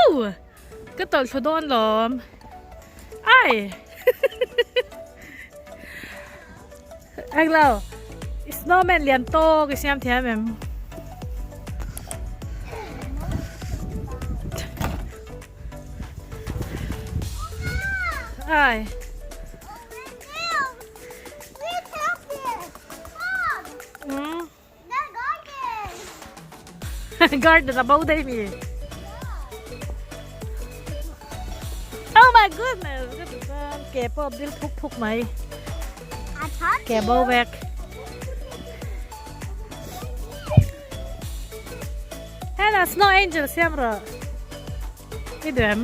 Au! Ka tawlh thlu dawn lawm. Ai! Englo, snowman lian tawk i siam thiam em? Ai! Garden a bo daih mi. Oh my goodness! Ka ti chuan ke pawh bil phuk phuk mai. Ke bo vek. Hela snow angel siam rawh. I duh em?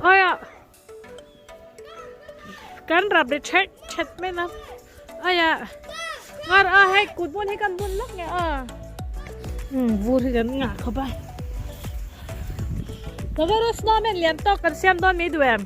Oi ah. Kan rap ri thet thet mai na. Aya. Ngar a hei kut bun hi kan bun lawk nge a. Um vur hi kan ngah khawp a. Kavero snowman lian tawk kan siam dawn mi duh em?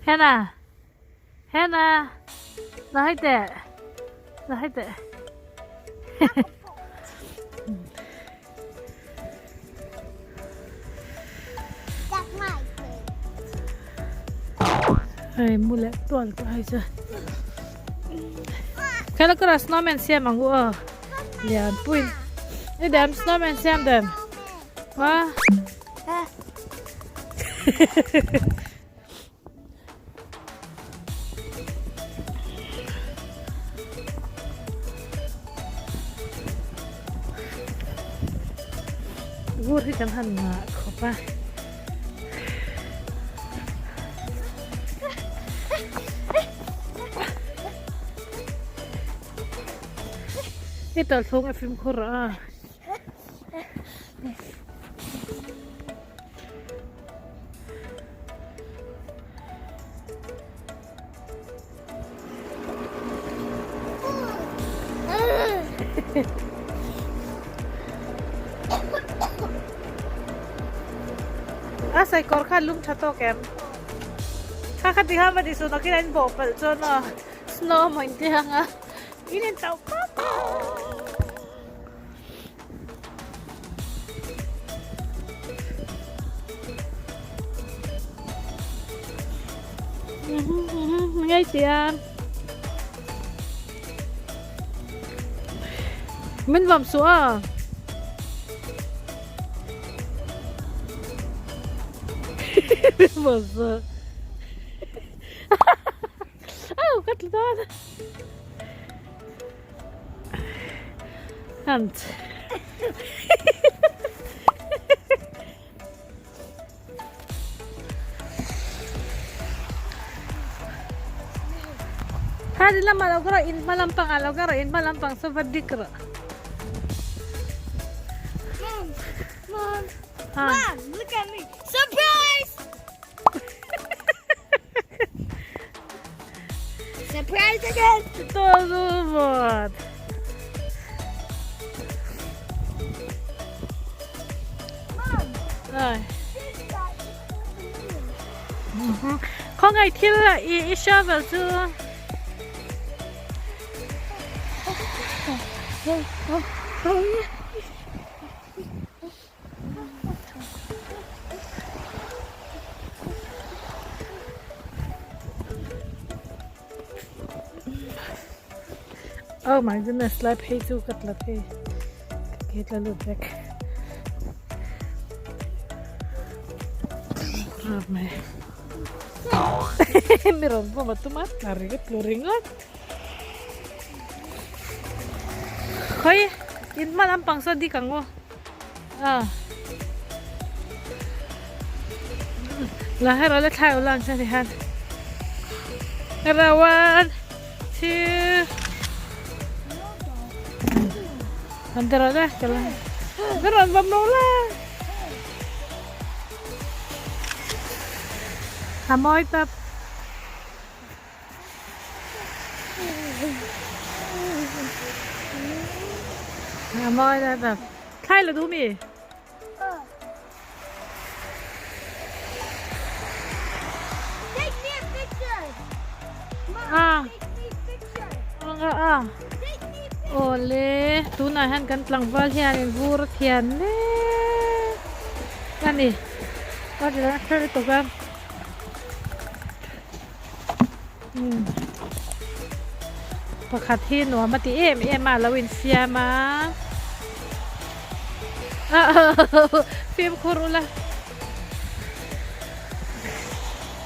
Hannah, Hannah, la hai teh, la hai teh. Hei mu leh tual tawh hei chu. Khala kara snowman siam ang u aw. Lian puin. I dem snowman siam dem. Ha. Vur hi kan han ngah khawp a. Hei tawlhhlawng a fimkhur a. A saikawr kha lum tha tawk em? Kha kha ti khan va ti suh nakin a in bawh palh chuan aw snow maw in ti ang a in in tauh pap. Ngay tia Min vawm suh a. Min vawm suh. Au ka tlu dawn. Hand. Kha di lama lo karo in hma lampang ah lo karo in hma lampang saw va dik rawh. Mom, mom, mom, look at me. Surprise! Surprise again! Todo mundo. Mom, Ai. this guy is over here. Khawngaih thil i i shovel chu. Oh my goodness, lai phei chu ka tla thei. Ka ke tla lut vek. Rap mai. Mi rawn vawm a tum a, tla ri ka tlu ringawt. Khawi, in hma lampang saw dik ang u. Ah. La hero la thlai ulang sa ni han. Hero 1 2. An ti rawh le ka la ka rawn vawm lo la. A mawi tap. A mawi tap. Thlai la duh mi? Take me a picture. Mom, Ah. take me a picture. Anga a. Take me a picture. Awle, tunah hian kan tlangval hianin vur a thian mek a ni. A ti lang kher lutuk a. Umm. Pakhat hi nuam a ti em em a, a lo insiam a. Fimkhur ula.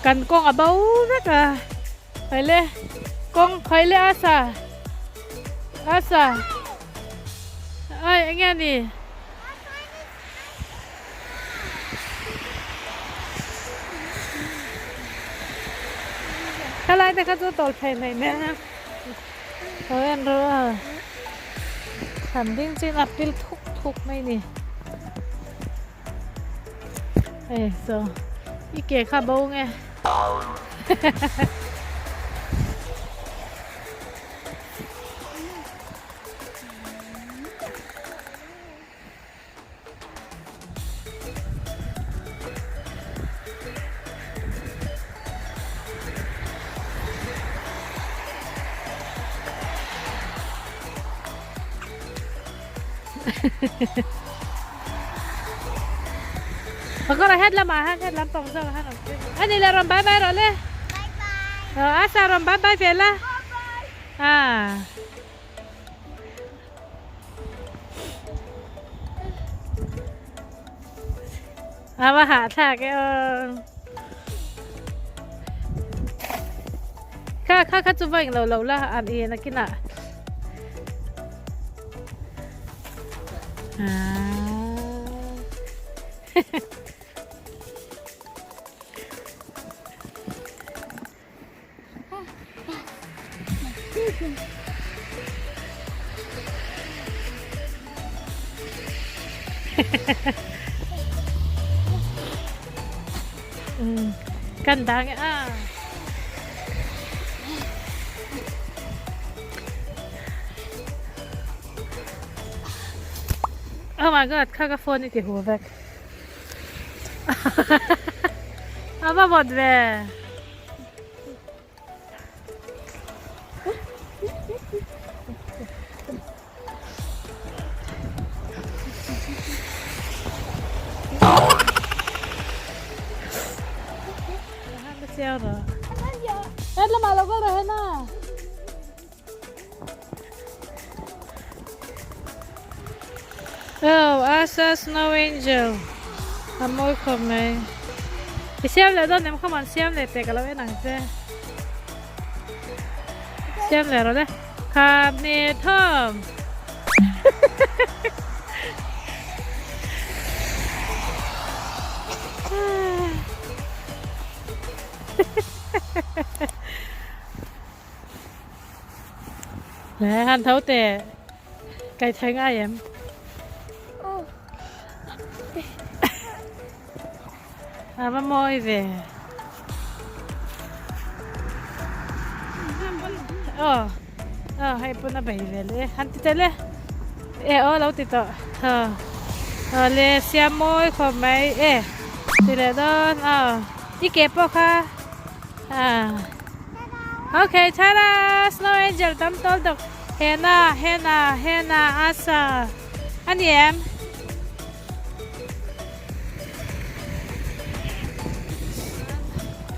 Kan kawng a bo vek a. Khaile kawng khaile a sa. A sa. Ai eng nge ni? Khalai te kha chu tawlh phei mai mai a. Lo en rawh a. Thlan ding chin a pil thuk thuk mai ni. Hei so i ke kha bo nge. Pakawr a het lamah hian het lampang zawk ah hian awm thin a ni le rawn bye bye rawh le Bye bye. Aw asa rawn bye bye ve la Bye bye. Ah. A va hah thlak e aw. Kha kha kha chu va englo lo la an en a kinah. Ah. Kan dang a. Oh my god, kha ka phone i ti hu vek. A va vawt ve. Hết là mà lâu có rồi hết na. Oh, Asa Snow Angel. A mawi khawp mai. I siam leh dawn em khawm an siam leh teh ka lo en ang che. Siam leh rawh le. Khap ni thawm. Le han tho teh. Kai thei ngai em? A va mawi ve. Aw aw hei pawn a bei ve leh han ti tel e. E aw lo ti tawh. Aw aw le siam mawi khawp mai e ti leh dawn aw i ke pawh kha ah okay tada snow angel tam tawl dawk. Hena, Hena, Hena, Asa a ni em?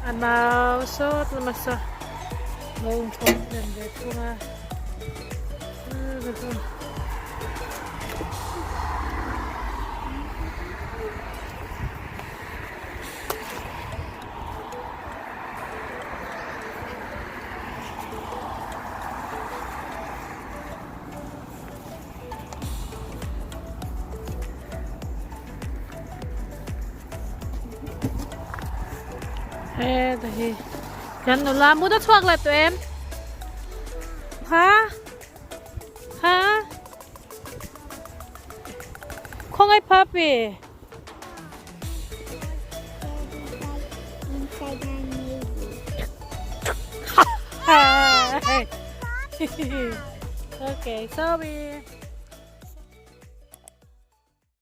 A nau sawt lama saw lo inkhawm hnem ve thung a. Heta hi kan nula mut a chhuak leh tawh em? Ha? Ha? Puppy. Inside our navy. Hi. Okay, sorry.